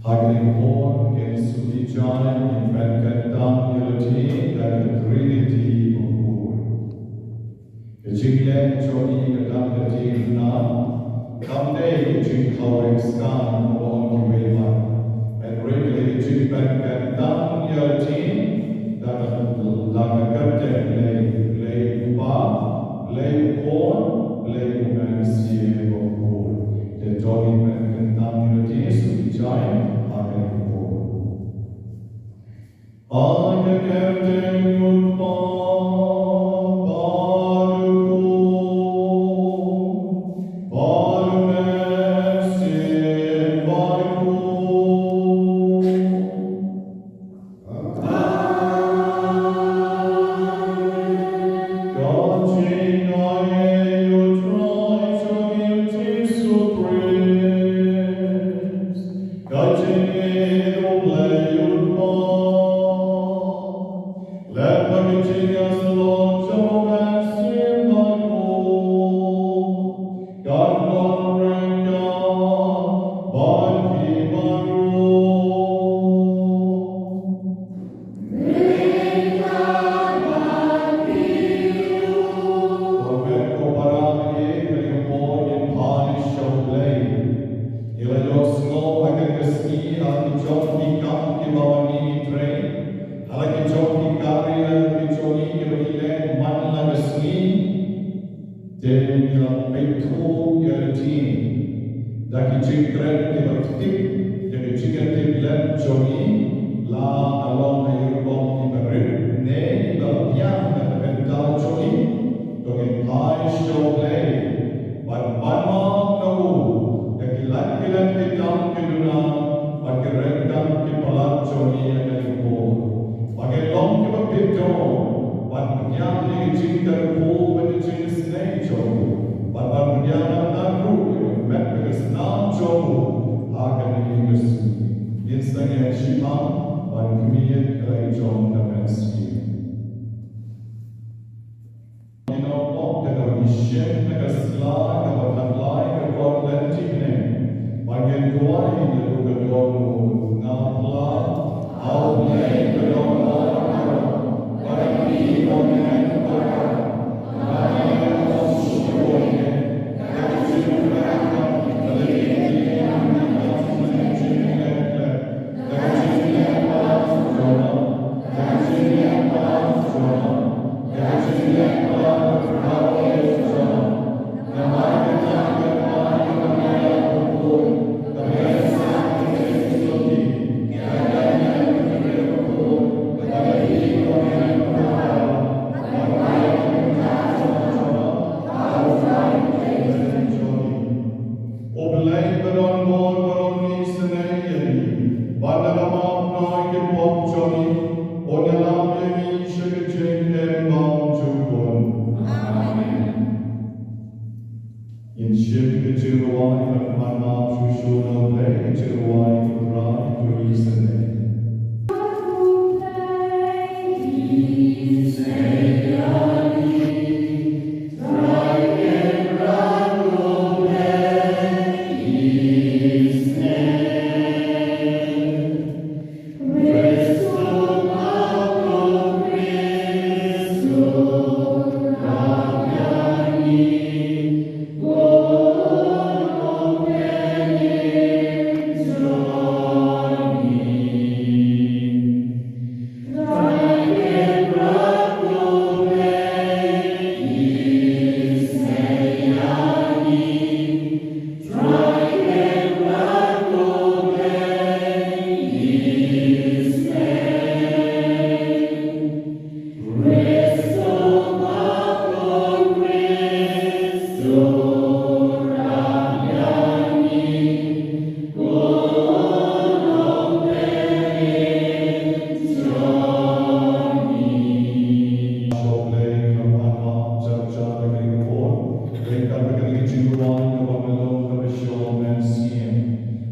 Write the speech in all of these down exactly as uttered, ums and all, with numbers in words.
Ha kane ka por ngin sngewthuh, ngin pynkyntang ïa lade da ka Trinity bakhuid. Ka jingleh jong ngi ka dang ka jingkyrmen, kam dei ka jingkhaw ringskai kumba ong kiwei pat. Hynrei ka dei ka jingpynkyntang ïa lade da ka, da ka kyrteng Blei, Blei u Kpa, Blei u Khun, Blei u Mynsiem Bakhuid. Te to ngin pynkyntang ïa lade, sngewthuh, ha kane ka por. Ha ka kyrteng u Kpa bad u Khun bad u Mynsiem Bakhuid. Ka jingai ïa u Trai jong ngi u Jisu Khrist. Ka jingïeit u Blei u Kpa, lem bad ka jingïasyllok jong u Mynsiem Bakhuid, kan long ryngkat bad phi baroh. Ko met ko para, ha kane ka por ngin phai sha U Blei. Ngi la ïohsngew ha kane ka sngi ha ki jong ki kam kiba ma ngi ngi trei, ha la ki jong ki kari, ha ki jong ngi kiba ngi leh man la ka sngi. Te ngi la pynthut ïa lade da ki jingkren kiba ktip ïa ka jingïatiplem jong ngi, la ka long ha ki rukom kiba rit ne kiba la biang na ka bynta jong ngi. To ngin phai sha U Blei ban pan map na u ïa ki lad ki lad, ki tam ki duna, bad ki ryngkat ki palat jong ngi ha kane ka por. Ba ngin long kiba bit don ban pdiang ïa ka jingkyrkhu bad ka jingisnei jong u, bad ban pdiang na ruh ïa ka met bad ka snam jong u ha kane ka sngi. Ngin sa ïeng shiphang ban khmih ïa la ki jong ka mynsiem. Ngin ong pop da kaba ngi shim na ka sla kaba tang lai ka kor lynti bneng, ba ngin duwai naduh ka dohnud. Nga phla ha U Blei ba don baroh, ba ngi ong ngin ong baroh, ba ngi ong shuh ïa ka jingkyrkhu ka lynti bneng, ka jingkyrkhu. U Blei ba don bor baroh un isynei ïa ngi, bad da kaba u map noh ïa ki pop jong ngi, un ïalam ïa ngi sha ka jingim bymjukut. Amen. Ngin shim ka jingrwai ban pan map shuh shuh na U Blei, ka jingrwai Ko Trai to isynei.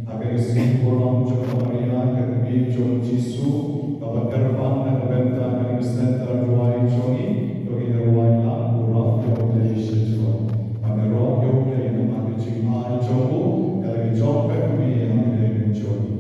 Ha kane ka sngi burom jong ka Maria, ka kmie jong u Jisu, kaba kyrpang na ka bynta kane ka center duwai jong ngi, to ngin ïa rwai lang, burom ïa U Blei sha ïing. Bad ngi ïaroh ïa U Blei namar ka jingai jong u, ka la ka jong ka kmie ha kane ka jong ngi.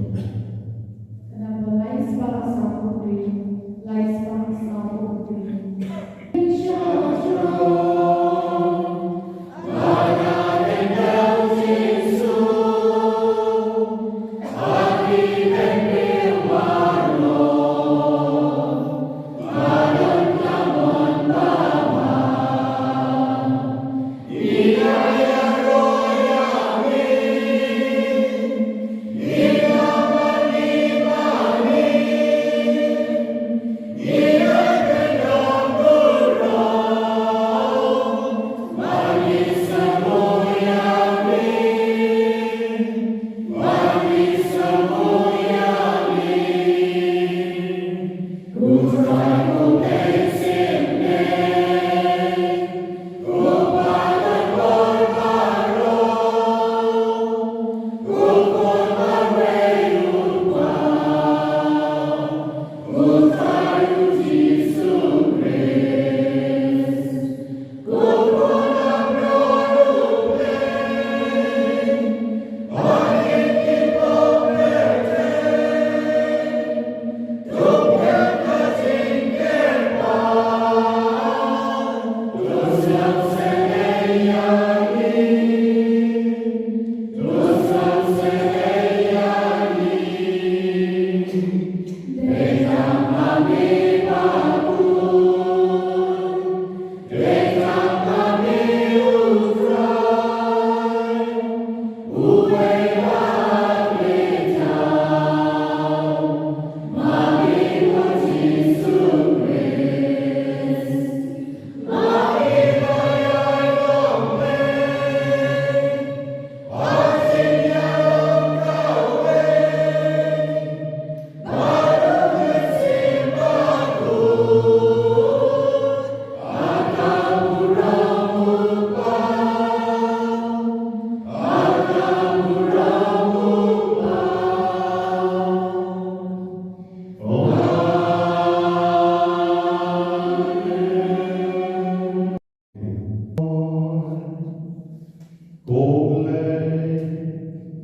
Ko Blei,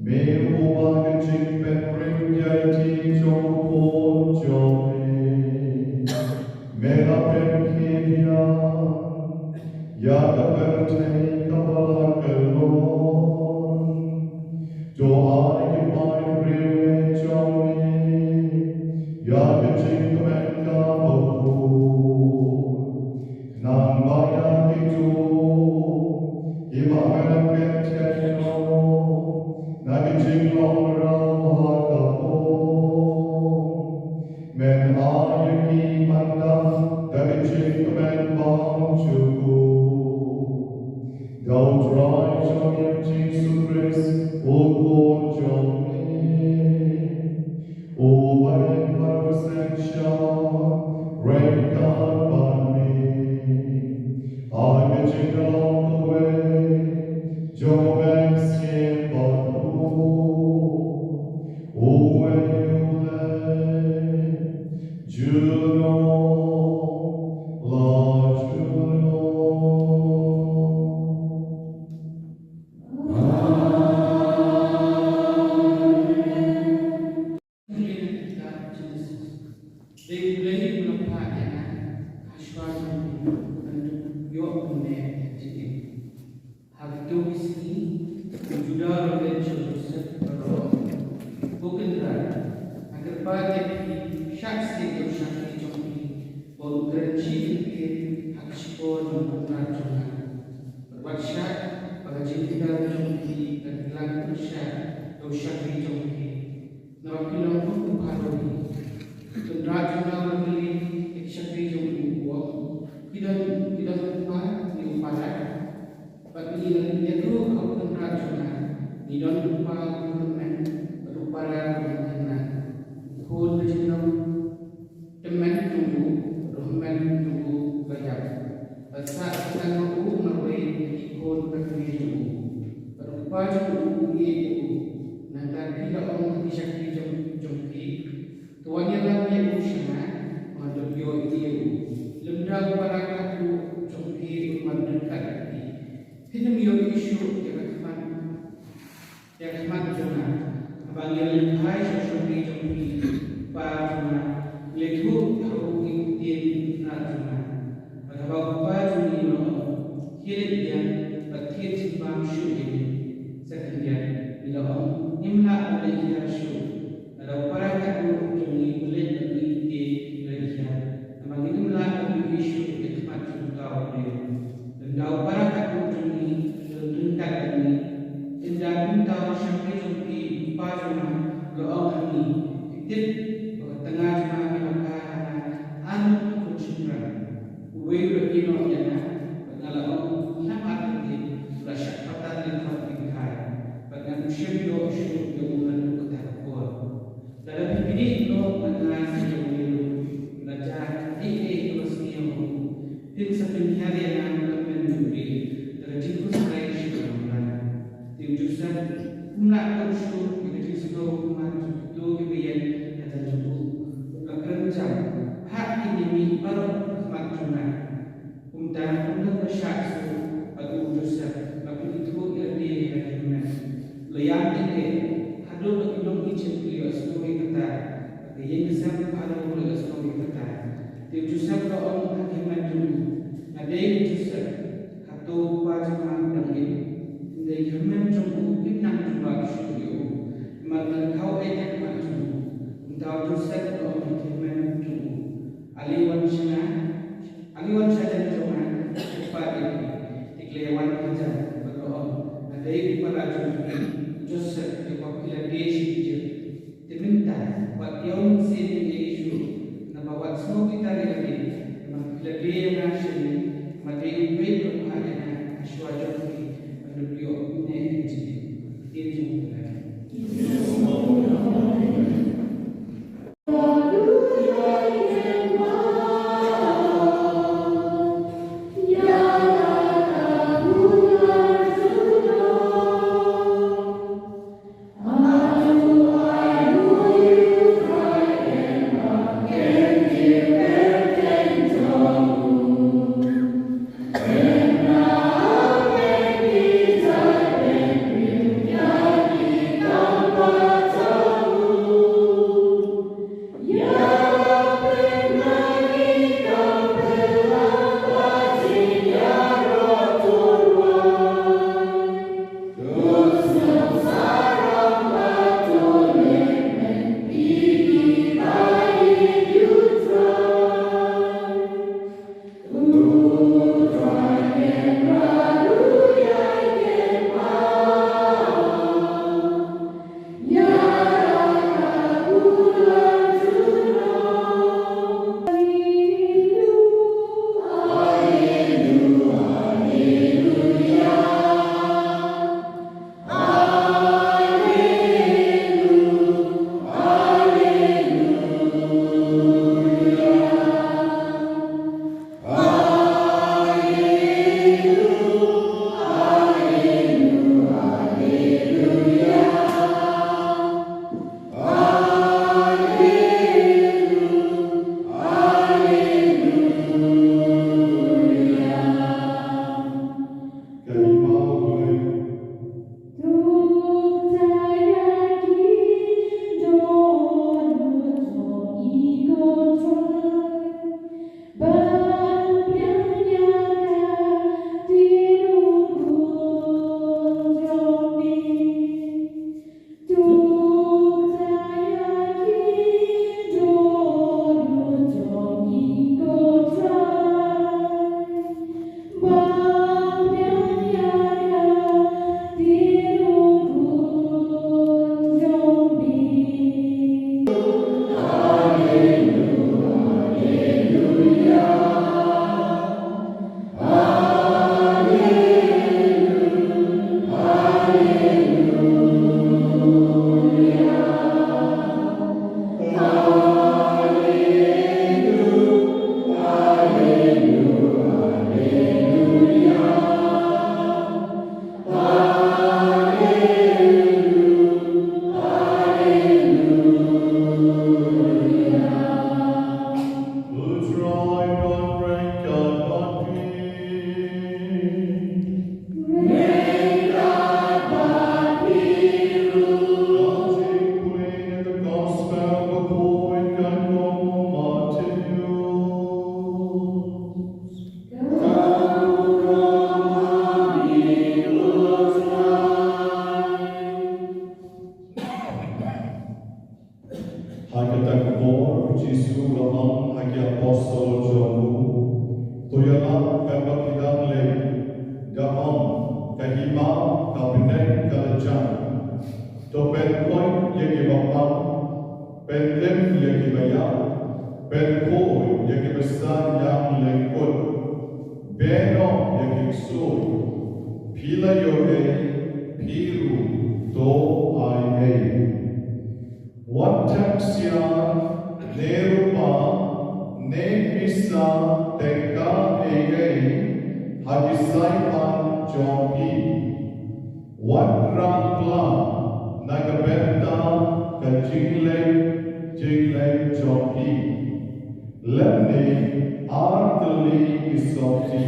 me uba ka jingpynring ïa ki jong u khun jong me, me la pynkhih ïa, ïa ka pyrthei kaba la kyllon. To ai ki paidbah jong me ïa ka jingkmen kaba khuid. Nangta ïa kito kiba me la pynkhih noh na ka jinglong raw ha ka por, men ai ïa ki ban da ka jingkmen bymjukut. Da U Trai jong ngi Jisu Khrist, U Khun jong ngi, uba ïeit bad u sngewsih ryngkat bad me, ha ka jingïalong kawei jong U Mynsiem Bakhuid, uwei U Blei, junom la junom. Amen. Dei U Blei uba la phah ïa nga ha shuwa jong phi ban ïoh pynlong ïa ka jingim. Ha kito ki sngi, u Juda u la leit sha u Joseph bad u ong, Ko Kynrad, nga kyrpad ïa phi, shah ksiar ïa u shakri jong phi, ba un kren shi kyntien ha ka shkor jong u kynrad jong nga. Bad wat shah ba ka jingkyrkhu jong phi kan kylla pyrshah ïa u shakri jong phi. Namar phi long kum u Pharaoh hi. U kynrad jong nga u la kylli ïa ki shakri jong u, u ong, Phi don, phi don u kpa ne u para? Bad ngi la ïathuh ha u kynrad jong nga, ngi don u kpa uba tymmen bad u para uba tymmen. U khun ka jinglong tymmen jong u bad u hynmen jong u u la ïap. Bad sah tang ma u marwei na ki khun ka kmie jong u. Bad u kpa jong u u ïeit ïa u. Nangta phi la ong ha ki shakri jong, jong phi, To wan ïalam ïa u sha nga, ngan ïoh ïa u. Lymda u para khatduh jong phi un wan ryngkat bad phi, phin ym ïoh ïa u shuh ïa ka khmat, ïa ka khmat jong nga. Haba ngi la leit phai sha u shakri jong phi, pa jong nga, ngi la ïathuh ïa u ïa u ktien u kynrad jong nga. Bad haba u kpa jong ngi u la ong, Khie leit biang bad thied jingbam shuh ïa ngi, sa khyndiat ngi la ong, Ngim lah ban leit hiar shuh. Lada u para khatduh jong ngi u leit bad ngi, te ngi leit hiar, namar ngi ngim lah ban ïohi shuh ïa ka khmat jong uta u briew. Lymda u para khatduh jong ngi u don ryngkat bad ngi, ynda kumta u shakri jong phi, u kpa jong nga, u la ong ha ngi, Phi tip ba ka tnga jong nga ka la phai ha nga arngut ki khun shynrang. Uwei u la ïehnoh ïa nga, bad nga la ong, Nang ar tylli, u la shah patar lyngkhot lyngkhai, bad ngan ym shym ïoh shuh ïa u naduh kata ka por. Lada phi bniah noh na nga sha uwei ruh, la jia ei ei kaba sniew ha u, phin sa pynhiar ïa nga kum u tymmen jong u briew da ka jingkhuslai sha ka lamrai. Te u Joseph um lah tong shuh ïa ka jingsngew khmat jong kito kiba ïeng hajan jong u. U la kren jam, Phah kin ïa mih baroh ha khmat jong nga. Kumta, kumno ba shah shuh, bad u Joseph u la pynithuh ïalade ïa la ki hynmen. U la ïam teh teh haduh ba ki nong Ijipt ki la ïohsngew ïa kata, bad ka ïing ka sem u Pharaoh ka la ïohsngew ïa kata. Te u Joseph u la ong ha ki hynmen jong u, Nga dei u Joseph, hato u kpa jong nga u dang im? Hynrei ki hynmen jong u kim nang jubab shuh ïa u, namar ka dei ka khmat jong u. Kumta u Joseph u la ong ha ki hynmen jong u, Ale wan sha nga, ale wan shajan jong nga, ngan kyrpad ïa phi. Te ki la wan hajan bad la ong, Nga dei u para jong phi, u Joseph, uba phi la die sha Ijipt. Te mynta, wat ïaw mynsiem ïa ngi shuh, naba wat sngew bitar ïalade, namar phi la die ïa nga shane, namar dei uwei uba la phah ïa nga ha shuwa jong phi ban da pynïoh kumne ïa ka jingim. Ktien jong U Blei. Ka bneng ka la jan. To pynkoit ïa kiba pang, pynim ïa kiba ïap, pynkhuid ïa kiba san ïam lyngkut, beh noh ïa ki ksuid. Phi la ïoh ei, phi ruh to ai ei. Wat thep siar ne rupa ne pisa tyngka ei ei ha ki saipan jong phi. Wat rah pla na ka bynta ka jingleit jingleit jong phi, lymne ar tylli ki sopti,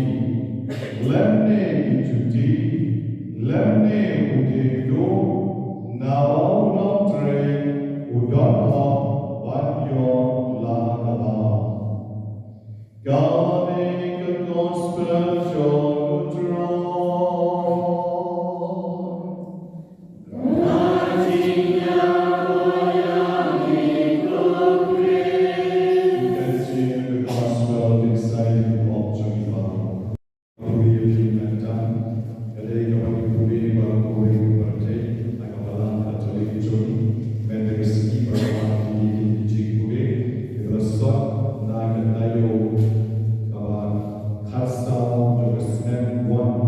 lymne ki juti, lymne u diengduh, namar u nongtrei u don hok ban ïoh la ka bam. Kane ka gospel jong u Trai. Kaba khatsaw jong ka snem one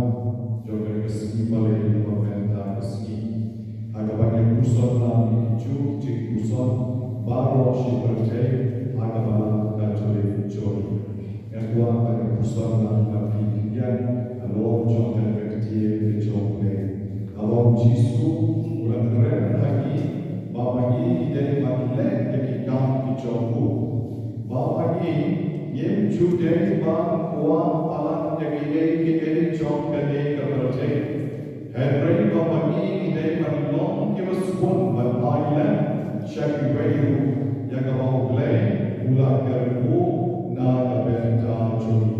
jong ka sngi balei ba mynta ka sngi. Ha kaba ngi puson lang ïa ki jingpuson baroh shi pyrthei ha kaba la ka jong ngi. Nga kwah ba ngi puson lang ba ki ïa ka long jong ka ktien ka jong U Blei. Ka long Jisu u la kren ha ngi ba ma ngi ngi dei ban leh ïa ki kam ki jong u. Ba ma ngi ngim ju dei ban kwah palat ïa kiei kiei jong kane ka pyrthei. Hynrei ba ma ngi ngi dei ban long kiba sbun ban ai lem sha kiwei ruh ïa kaba U Blei u la kyrkhu na ka bynta jong ngi.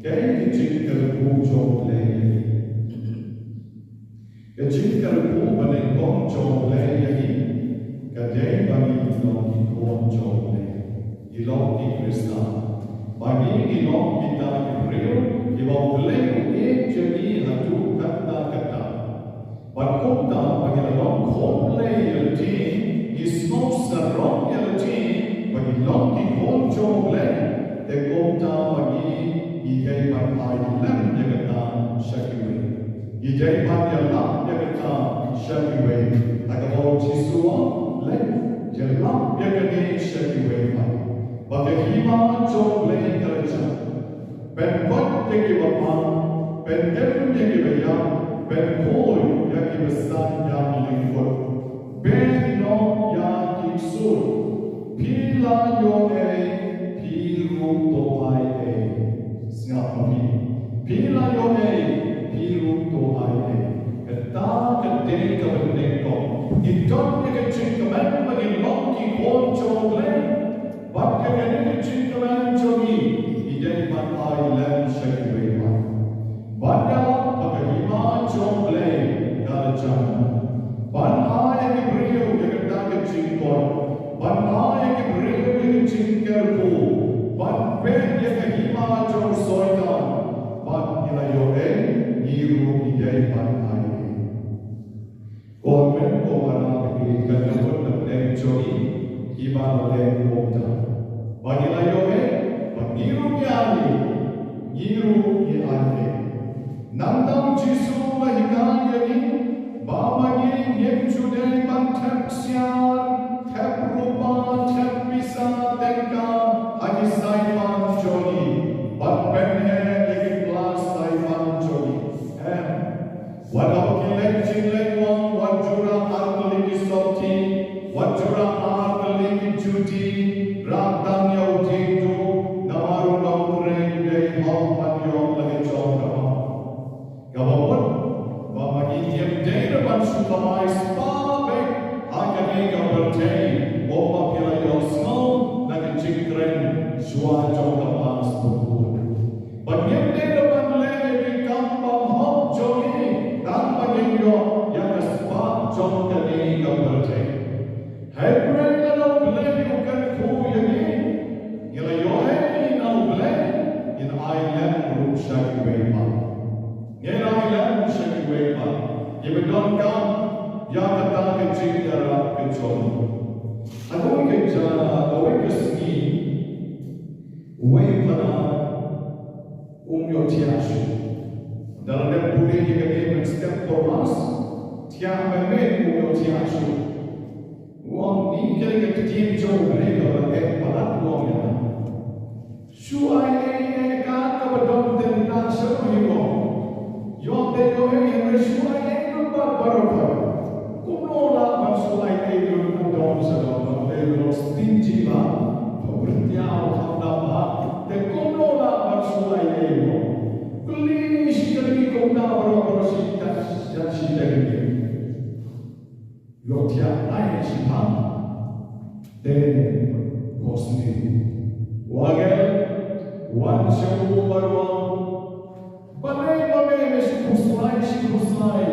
Kaei ka jingkyrkhu jong U Blei ïa ngi? Ka jingkyrkhu banyngkong jong U Blei ïa ngi ka dei ba ngi long ki khun jong U Blei, ngi long ki Khristan, ba ngi ngi long kita ki briew kiba U Blei u ïeit ïa ngi haduh katta katta. Bad kumta ba ngi la long khun Blei ïa lade, ngi sngewsarong ïa lade ba ngi long ki khun jong U Blei. Te kumta ba ngi ngi dei ban ai lem ïa kata sha kiwei. Ngi dei ban ïalap ïa kata sha kiwei. Ha kaba u Jisu u ong, leit ïalap ïa kane sha kiwei pat, ba ka hima jong U Blei ka la jan. Pynkoit ïa kiba pang, pynim ïa kiba ïap, pynkhuid ïa kiba san ïam lyngkut. Beh noh ïa ki ksuid. Phi la ïoh ei, phi ruh to ai ei. Sngap ma phi. Phi la ïoh ei, phi ruh to ai ei. Kata ka dei kaba nyngkong. Ngi don ïa ka jingkmen ba ngi long ki khun jong U Blei. Bad ïa kane ka jingkmen jong ngi, ngi dei ban ai lem sha kiwei pat. Ban ïalap ba ka hima jong U Blei ka la jan. Ban ai ïa ki briew ïa kata ka jingkoit. Ban ai ïa ki briew ïa ka jingkyrkhu. Ban beh ïa ka hima jong u Soitan. Bad ngi la ïoh ei, ngi ruh ngi dei ban ai ei. Ko hynmen ko para bangeit, ka jingkyrkhu na pdeng jong ngi kiba la leh kumta. Ba ngi la ïoh ei, ba ngi ruh ngi ai ei, ngi ruh ngi ai ei. Nangta u Jisu u la hikai ïa ngi ba ma ngi ngim ju dei ban thep siar, thep rupa, thep pisa tyngka ha ki saipan jong ngi, ban pynheh ïa ki pla saipan jong ngi. Em. Wat haba ki leit jingleit wang, wat ju rah ar tylli ki sopti, wat ju rah ar tylli ki juti, rah tang ïa u diengduh, namar u nongtrei u dei hok ban ïoh la ka jong ka bam. Kaba mut ba ma ngi ngim dei ruh ban shu kamai spah beit ha kane ka pyrthei, kumba phi la ïohsngew na ka jingkren shuwa jong ka Mass Bakhuid. Ba ngim dei ruh ban leh ïa ki kam bymhok jong ngi tang ba ngin ïoh ïa ka spah jong kane ka pyrthei. Hynrei lada U Blei u kyrkhu ïa ngi, ngi la ïoh ei na U Blei, ngin ai lem ruh sha kiwei pat. Ngin ai lem sha kiwei pat. Ïa ba donkam ïa kata ka jingïarap ka jong. Ha kawei ka ja, kawei ka sngi, uwei u khynnah um ïohthiah shuh. Ynda la dep pule ïa kane mynstep por mas, thiah mynmiet um ïohthiah shuh. U ong, ni ka dei ka ktien jong U Blei kaba la eh palat, u ong ïa nga. Shu ai ei ei, ka kaba don te ngi la shem hi mo. Ïoh te ïoh ei, hynrei shu ai ei lut bad baroh. Kumno lah ban shu ai ei lut, ka don sha don, ban dei long stingy ba, ba pyrthei u kham da ba. Te kumno lah ban shu ai ei mo. Kylli shi kylli kumta baroh baroh, shi kat shi kat shi kat. Ïohthiah ai shiphang. Te bosni u angel wan sha u bad u ong, balei ma me me shu khuslai, shu khuslai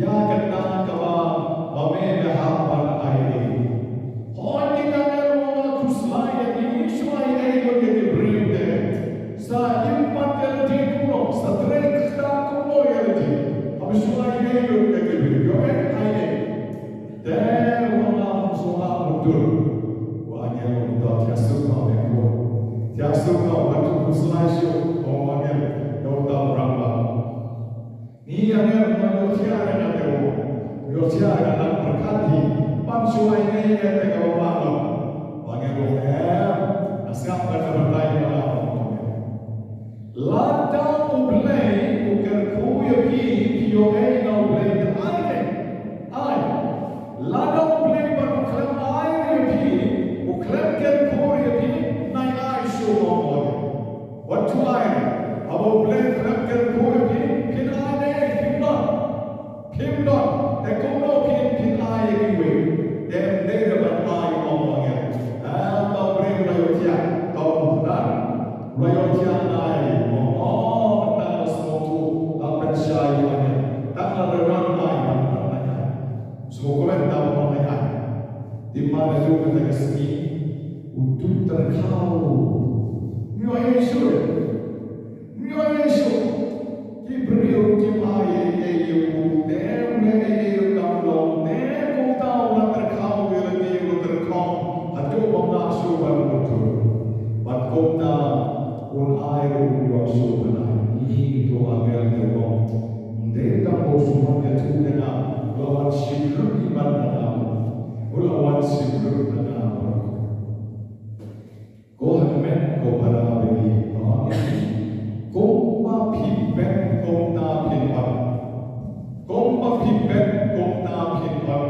ïa kata kaba ma me me hap ban ai ei? Hooid, ki angel u ong, khuslai ïa ngi, shu ai ei lut ïa ki briew te. Sa im pat ïa lade kumno, sa trei kata kumno ïa lade, haba shu ai ei lut ïa ki briew? Ïoh ei, ai ei. Te u ong, ngam sngewbha mudur. U angel u ong, to thiah suk noh me khun. Thiah suk noh, wat ju khuslai shuh, ong u angel ïa uta u rangbah. Ngi angel ngim ïohthiah ïa kata, ngim ïohthiah ïa kata, pyrkhat hi ban shu ai ei ïa kata kaba mano. U angel u ong, em, nga sngap kata batai ma nga, ong u angel. Lada U Blei u kyrkhu ïa phi, phi ïoh ei na U Blei, te ai ei. Ai. Lada U Blei pat u khlem ai ïa phi, u khlem kyrkhu ïa phi, nai ai shuh mo mo. Wat ju ai. Haba U Blei u khlem kyrkhu ïa phi, phin ai ne phim don? Phim don. Te kumno phin, phin ai ïa kiwei? Te ym dei ban ai, ong u angel. Uta u briew u la ïohthiah, uta u khynnah u la ïohthiah nai, ong, oh, mynta nga sngewthuh, la pynshai ïa u angel. Tang la dei ban ai, ban ai. Sngewkmen, tang ban ai. Te mynta kata ka sngi, utu u tyrkhong, ym ïoh ei shuh. Ym ïoh ei shuh. Ki briew kim ai ei ïa u, te um leh ei ei ruh kam long, te kumta u la tyrkhong ïa lade, u la tyrkhong haduh ba ym lah shuh ban mudur. Bad kumta un ai ruh um ïoh shuh ban ai. Ïa uto u angel te u ong, ym dei tang ba u shu wan ïathuh ïa nga, u la wan shim lut i ban na nga. U la wan shim lut na nga. Ko hynmen ko para bangeit, kumba phi pep kumta phin ot. Kumba phi pep kumta phin ot.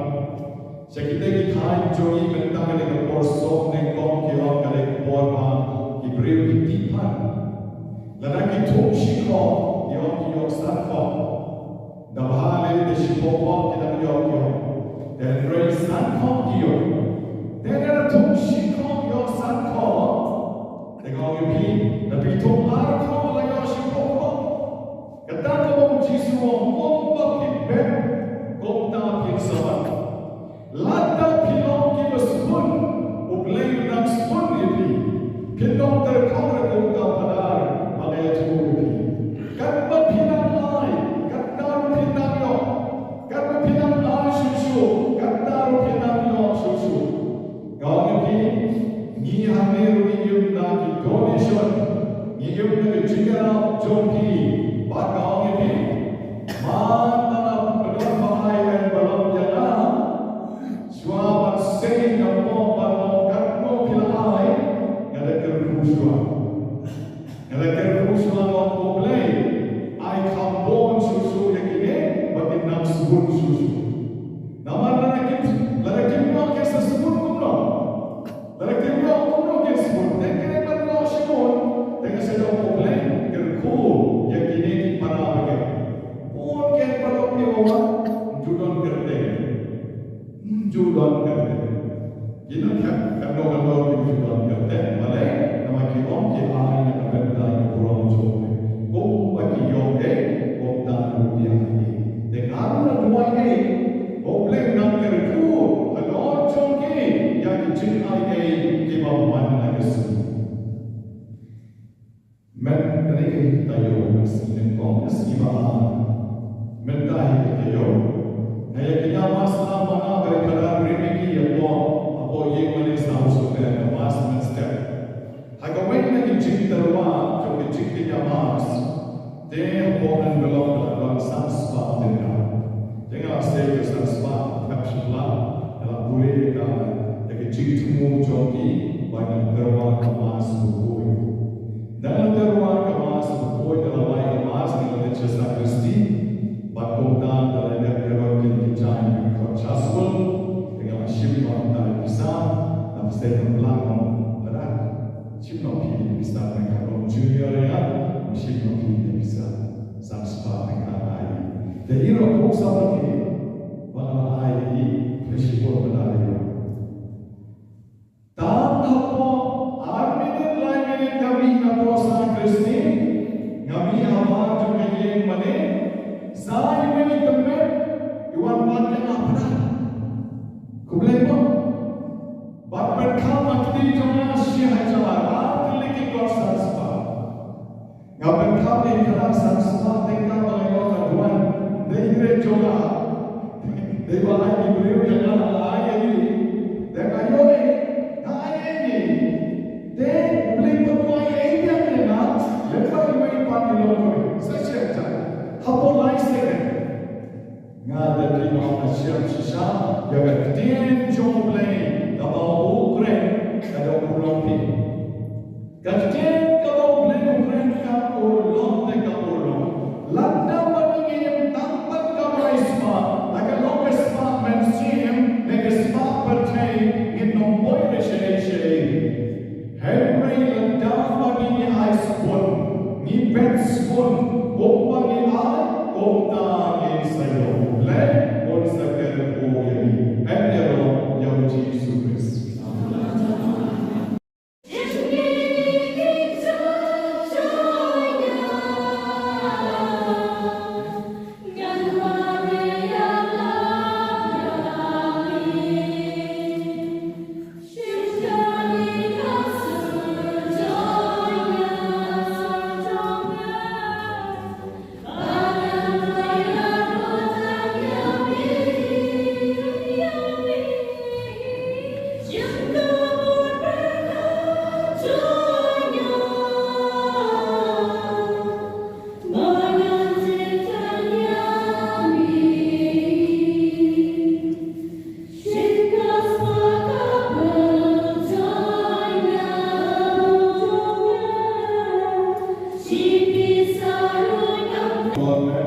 Sha kita ki thaiñ jong ngi mynta ka dei ka por sop nyngkong, ki ong ka dei ka por ba ki briew ki tih pat. Lada ki thung shikhoh, ki ong ki ïoh san khoh. Da bha lei te shiphew khoh ki dang ïoh, ïoh. Te hynrei san khoh ki ïoh. Te lada thung shikhoh ïoh san khoh, te nga ong ïa phi, da phi thung ar khoh la ïoh shiphew khoh. Kata kaba u Jisu u ong, kumba phi pep, kumta phin sa ot. Lada phi long kiba sbun, U Blei un nang sbun ïa phi. Phin long tyrkhong ruh kum uta u phadar ba nga ïathuh ïa phi. Katba phi nang ai, katta ruh phin nang ïoh. Katba phi nang ai shuh shuh, katta ruh phin nang ïoh shuh shuh. Nga ong ïa phi, ngi hangne ruh ngi im na ki donation, ngi im na ka jingïarap jong phi. Bad nga ong ïa phi, man la nga pyndonkam ba ai, ai ba long ïa nga, shuwa ban sei nyngkong ban ong katno phi la ai, nga la kyrkhu shuwa. Nga la kyrkhu shuwa, nga ong, ko Blei, ai kham bun shuh shuh ïa kine ba kin nang sbun shuh shuh. Namar lada kim, lada kim ïoh, kin sa sbun kumno? Lada kim ïoh, kumno kin sbun? Te kine ban ïoh shibun, te nga sa ong, ko Blei, kyrkhu ïa kine ki para bangeit. Bun kin ba long, ïa ba ym ju don kyrteng. Ym ju don kyrteng. Ki nang khep kano kano, kim ju don kyrteng. Balei? Namar ki ong ki ai na ka bynta ka burom jong U Blei. Kumba ki ïoh ei, kumta ruh ki ai ei. Te nga ruh nga duwai ei ba U Blei un nang kyrkhu halor jong ki ïa ki jingai ei kiba man la ka sngi. Mynta hi ka taïew, ka sngi nyngkong, ka sngi ba ar. Mynta hi ka taïew, Jingthmu jong ki ba ngan tyrwa ka Mass bakhuid. Ngan tyrwa ka Mass bakhuid, ngan leit ka Mass, ngan leit sha sakristi. Bad kumta ngan leit ïa ki jaiñ ki khot sha skul. Ngan shim noh ïa ki pisa, ngan pynshai ka blang noh. Palat. Shim noh phi ïa ki pisa, ngan ka long junior ïa, shim noh phi ïa ki pisa. San spah ngan ai. Te ïa ro puk sa ba ki, ba ngan ai ïa ki, phi shim noh palat ïa. Tang hapoh ar minit lai minit nga mih napoh sakristi, nga mih ha bar jong ka ïing mane, sa ïa mane i tymmen, i wan pat ïa nga palat. Khublei mo. Bad pynkham ha kti jong nga shi hajar, ar tylli ki kot san spah. Nga pynkham ïa ka san spah tyngka ba nga ïoh ka duwan. Dei hynrei jong nga. Dei ba ai ki briew ïa nga, ai ïa ki. Dei ba ïoh ïa nga, ai ïa ki. Dei U Blei pynwai ïa nga, ïa nga. Lem bad ïa nga i pan i long kawei. Sa shisha. Hapoh lai second. Nga da phi ba nga shem shisha ïa ka ktien jong U Blei kaba u kren, ka da u long phi. Ka ktien kaba U Blei u kren ka u long te ka u long. Lada ba ngi im tang ban kamai spah, la ka long ka spah mynsiem ne ka spah pyrthei, ngin ym poi sha ei sha ei. Hynrei lada ba ngi ai sbun, ngi peit sbun, kumba ngi ai, kumta ngin sa ïoh. U Blei un sa kyrkhu ïa ngi. Hynrei ïa u Jisu Khrist.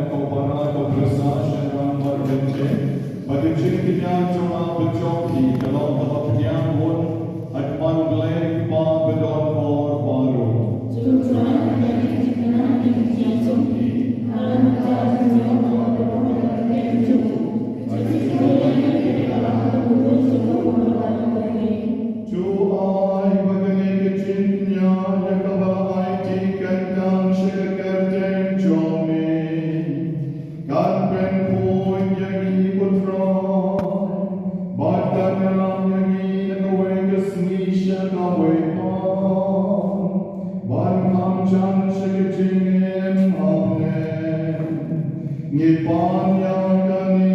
Ko para, ko pyrsa, shynrang bad bynriew, ba ka jingkñia jong nga bad jong phi ka long kaba pdiang bun ha khmat U Blei Kpa badonbor baroh. To ai ba kane ka jingkñia ïa kaba la ai te kan nang sha ka kyrteng jong me, kan pynpoi ïa ngi, ko Trai, bad kan ïalam ïa ngi na kawei ka sngi sha kawei pat. Ban kham jan sha ka jingim ha bneng. Ngi pan ïa kane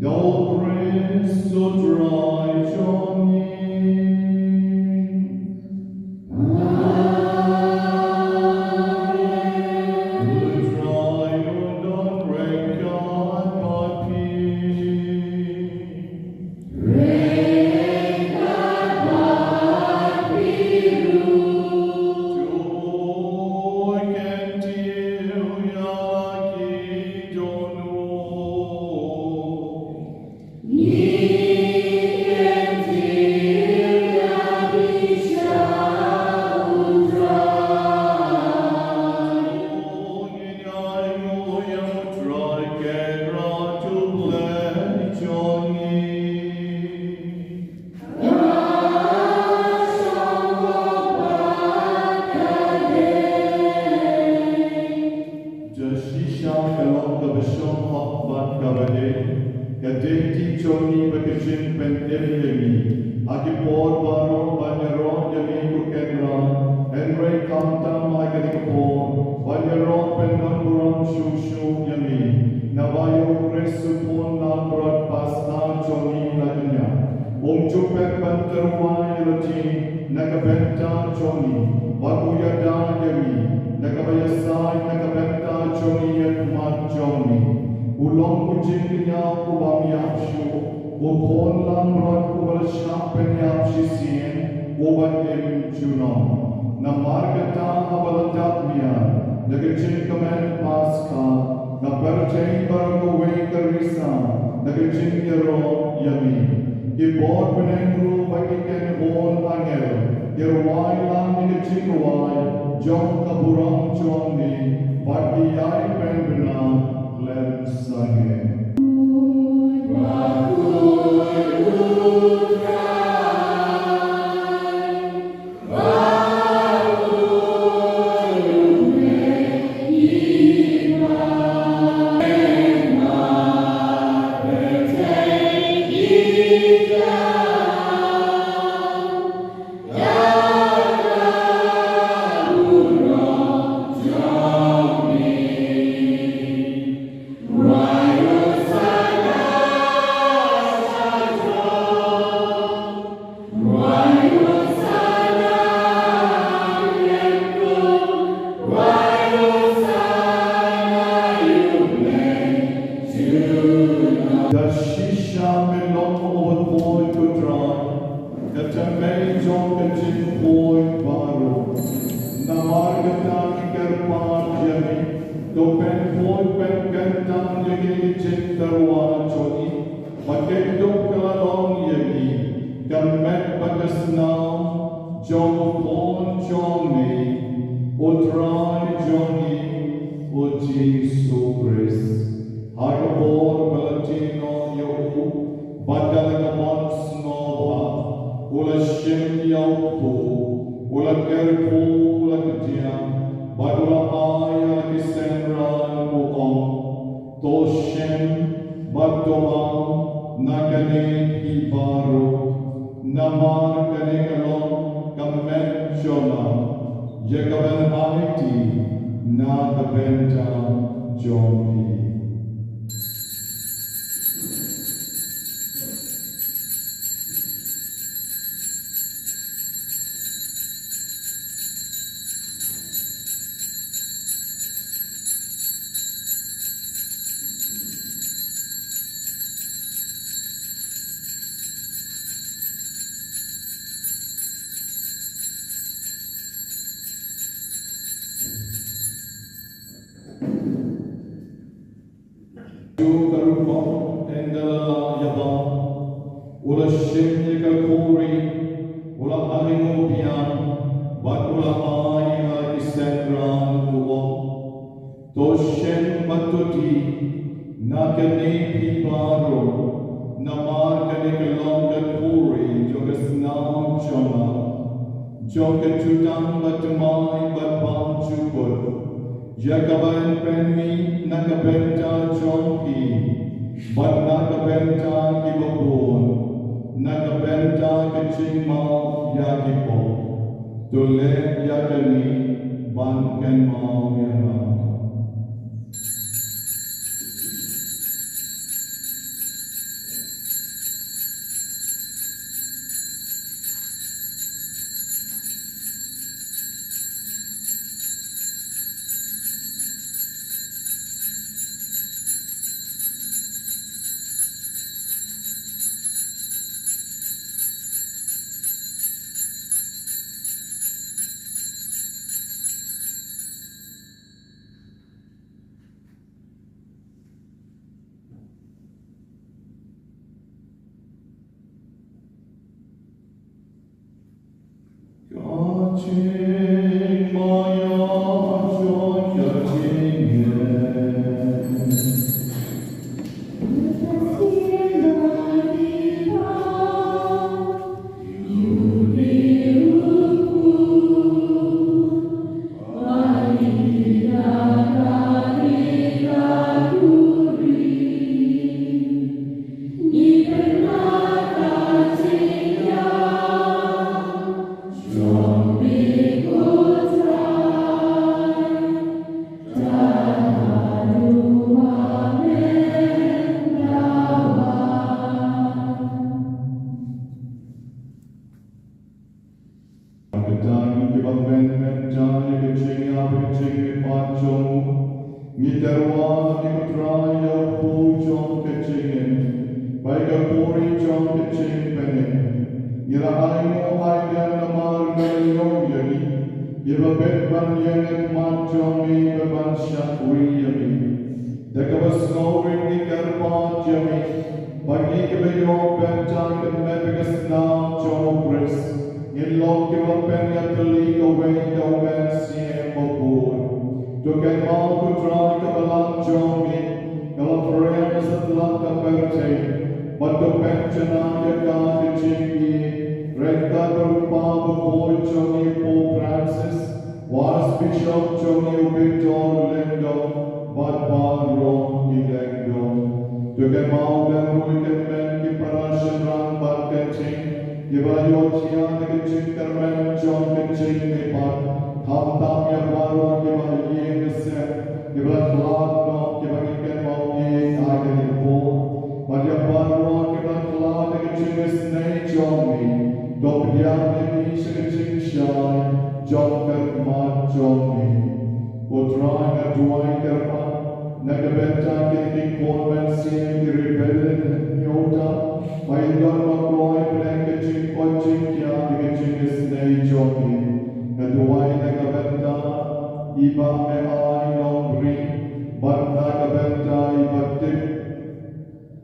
da U Khrist U Trai jong ngi. Amen. U Trai un don ryngkat bad phi. Ka shisha ka long kaba shong hok bad kaba dei, ka dei ka jong ngi bad ka jingpynim ïa ngi ha ki por baroh ban ïaroh ïa me ko Kynrad, hynrei khamtam ha kane ka por ban ïaroh pyndonburom shuh shuh ïa me. Naba ïa U Khrist u khun laitluid Paskha jong ngi la kñia. Um ju pep ban tyrwa ïa lade na ka bynta jong ngi, bad u ïada ïa ngi na kaba ïasaid na ka bynta jong ngi ha khmat jong me. U long u jingkñia u bym ïap shuh. U khun langbrot uba la shah pynïap shisien, uba im junom. Namar kata haba la dap miar da ka jingkmen Paskha, nga pyrthei baroh kawei ka risa da ka jingïaroh ïa me. Ki bor bneng ruh bad ki kynhun angel ki rwai lang ïa ka jingrwai jong ka burom jong me, bad ki ïai pynbna khlem sangeh. Ka shisha me long uba khuid, ko Trai, ka tymmen jong ka jingkhuid baroh. Namar kata ngi kyrpad ïa me, to pynkhuid pynkyntang ïa kine ki jingtyrwa jong ngi, ba kin dup ka la long ïa ngi ka met bad ka snam jong u Khun jong me, u Trai jong ngi, u Jisu Khrist. Ha ka por ba la tie noh ïa u, bad da la ka mon sngewbha, u la shim ïa u kpu, u la kyrkhu, u la kdiang, bad u la ai ïa la ki synran, u ong: To shim bad to ïam na kane phi baroh, namar kane ka long ka met jong nga, ïa ka ban aiti na ka bynta jong phi. Ïa ka rukom ynda la ïabam, u la shim ïa ka khuri, u la ai nguh biang, bad u la ai ha la ki synran, u ong: To shim bad to die na kane phi baroh, namar kane ka long ka khuri jong ka snam jong nga, jong ka jutang bad thymmai bad bymjukut, ïa ka ban pynmih na ka bynta jong phi bad na ka bynta kiba bun, na ka bynta ka jingmap ïa ki pop. To leh ïa kane ban kynmaw ïa nga. Ba ïa ka puri jong ka jingpynim ngi la ai nguh ai lem namar ba la ïoh ïa ngi kiba bit ban ïeng ha khmat jong me bad ban shakri ïa me. Da kaba sngewrit ngi kyrpad ïa me ba ngi kiba ïoh bynta ha ka met bad ka snam jong u Khrist ngin long kiba pynïatylli kawei da u Mynsiem Bakhuid. To kynmaw ko Trai ka balang jong me ka la pyrshang satlak ka pyrthei bad to pynjanai ïa ka ka jingïeit ryngkat bad u Kpa Bakhuid jong ngi u Pope Francis, u Archbishop jong ngi u Victor Lyngdoh bad baroh ki lyngdoh. To kynmaw lem ruh ïa ki para shynrang bad ki kynthei kiba la ïohthiah da ka jingkyrmen jong ka jingmihpat, khamtam ïa baroh kiba ïeit ki sem kiba la khlad noh kiba ngi kynmaw ïa ka dei por. Bad ïa baroh kiba la khlad da ka jingisynei jong me, to pdiang ïa ki sha ka jingshai jong ka khmat jong me. Ko Trai nga duwai kyrpad na ka bynta kine ki khun mynsiem ki rebellion hynñiewta ba kin don ma Trai pdeng ka jingkoit jingkhiah da ka jingisynei jong me. Nga duwai na ka bynta i Bah Meai Nongbri bad na ka bynta i Bah Tip,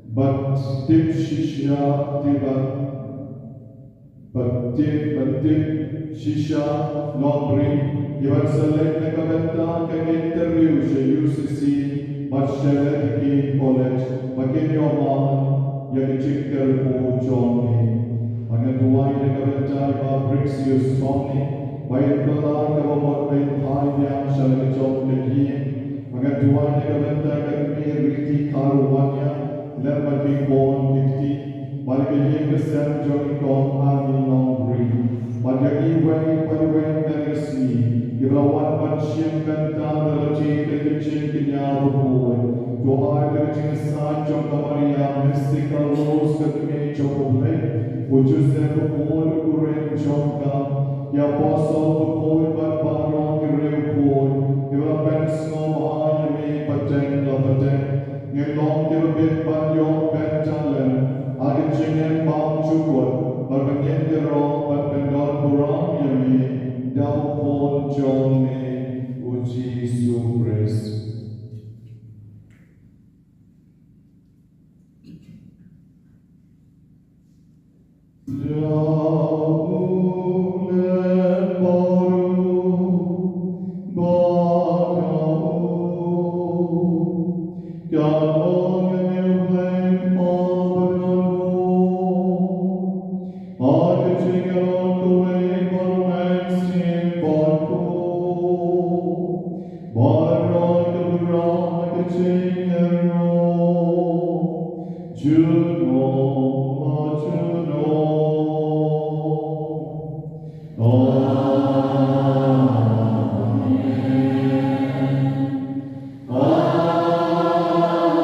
Bah Tip Shisha Tip, Bah Tip, Bah Tip Shisha Nongbri, iban sa leit na ka bynta ka interview sha U C C bad sha Lady College ba kin ïoh man ïa ka jingkyrkhu jong me. Bad nga duwai na ka bynta i Bah Brixius Somni ba in kylla kaba mut ba in phai biang sha la ka jong ka ïing. Bad nga duwai na ka bynta ka kmie Riti Kharuwania lem bad ki khun ki kti bad ka ïing ka sem jong i kong Annie Nongbri. Bad ïa iwei pa iwei na ka sngi kiba la wan ban shim bynta da lade ka jingkñia bakhuid. To ai da ka jingïasaid jong ka Maria Mystic Rose ka kmie jong U Blei, u Joseph bakhuid u kurim jong ka, ki apostol bakhuid bad baroh ki riewkhuid kiba la pynsngewbha ïa me pateng la pateng. Ngin long kiba bit ban ïoh bynta lem ha ka jingim bymjukut bad ban ngin ïaroh bad pyndonburom ïa me da u Khun jong me u Jisu Khrist. Junom la junom. Amen. Amen.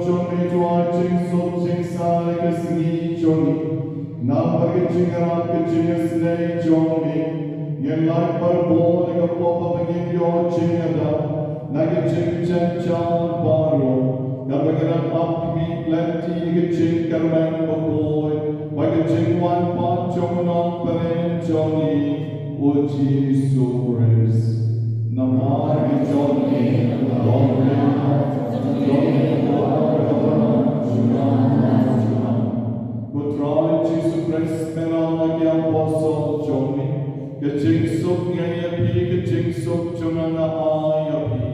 Jong me, to ai jingsuk jingsawa ïa ka sngi jong ngi. Namar ka jingïarap ka jingïasnei jong me, ngin lait barabor ïa ka por ba ngin ïoh jingïada na ka jingjynjar baroh, kaba ngin ap khmih lynti ïa ka jingkyrmen bakhuid bad ka jingwan pat jong u Nongpynim jong ngi, u Jisu Khrist. Namar ka jong ngi, jong ngi, jong ngi, ko Trai Jisu Khrist, me la ong ha ki apostol jong me, ka jingsuk ngi ai ïa phi, ka jingsuk jong nga nga ai ïa phi.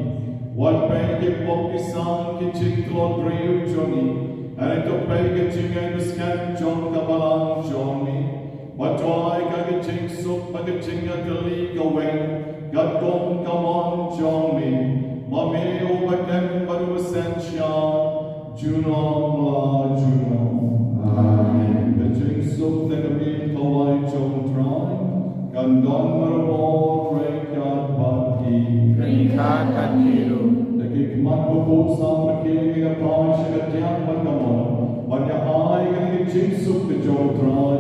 Wat peit ki pop ki san ki jingtlot briew jong ngi, hynrei to peit ka jingïaid bysket jong ka balang jong me. Bad to ai ka, ka jingsuk bad ka jingïatylli kawei, katkum ka mon jong me, ma me uba im bad uba synshar, junom la junom. Amen. Ka jingsuk na ka miet kawei jong u Trai kan don marwei, ryngkat bad phi. Ryngkat bad phi ruh. Da ki khmat ba khuid sa pyrkhing ngi ïa phi sha ka thiang bad ka mon, bad ïa ai ka, ka jingsuk ka jong u Trai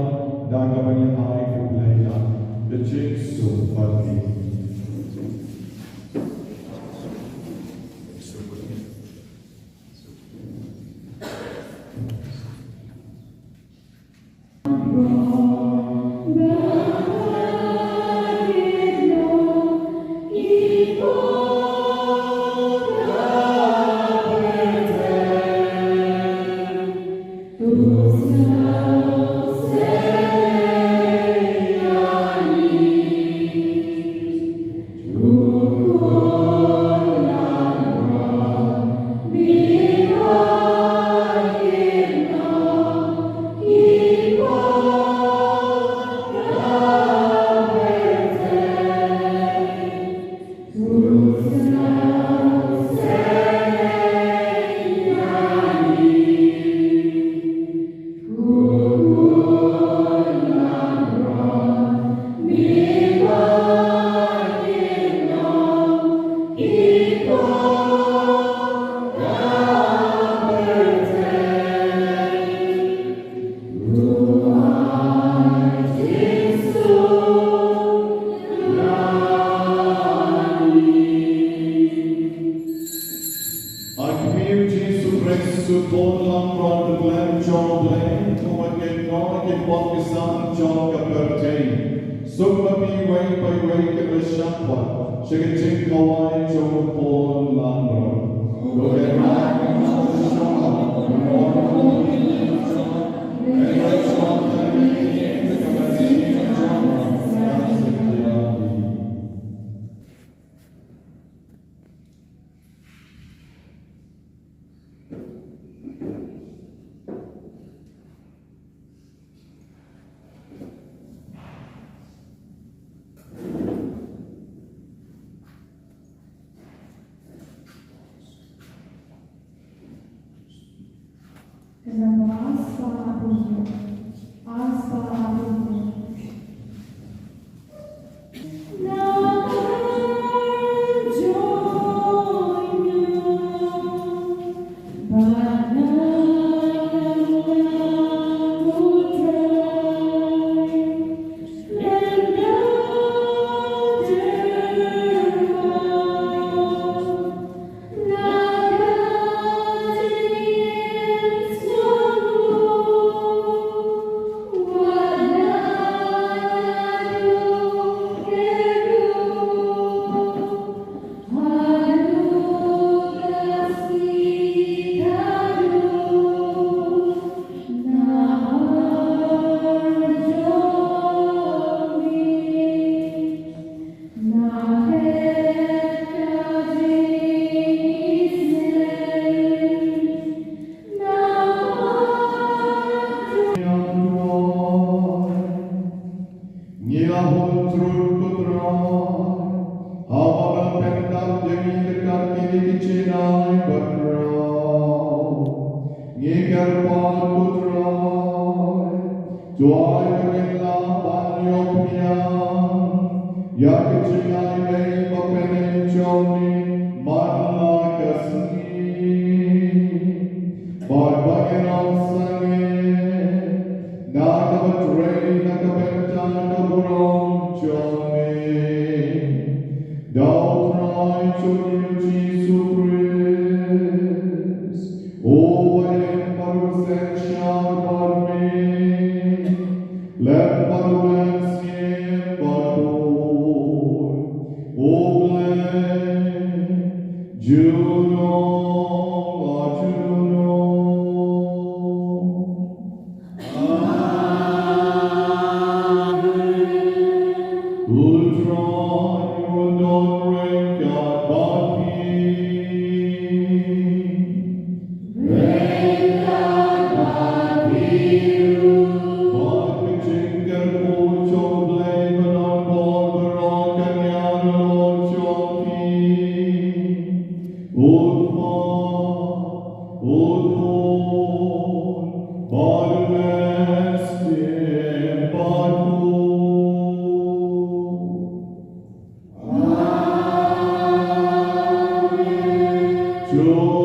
da kaba ngi ai khublei ïa ka jingsuk bad phi. Ha khmih u Jisu Khrist, u Khun langbrot u Blei jong U Blei, to wat kynnoh ïa ki pop ki san jong ka pyrthei. Suk ma phi iwei pa iwei kiba shah kwah sha ka jingkhawai jong u Khun langbrot. To kynnoh ïa ki pop ki san jong ka pyrthei. Ngi la hun trud ko Trai, haba la pyndap ïa ngi ryngkat kine ki jinai bakhraw. Ngi kyrpad ko Trai, to ai ba ngin lah ban ïoh pdiang ïa ka jingai mei bapynim jong me man la ka sngi. Juno, la juno. U Trai u don ryngkat bad phi. Bad ka jingkyrkhu jong U Blei ba don bor baroh kan ïaroh jong phi. U Kpa, U Khun, bad U Mynsiem Bakhuid. Amen.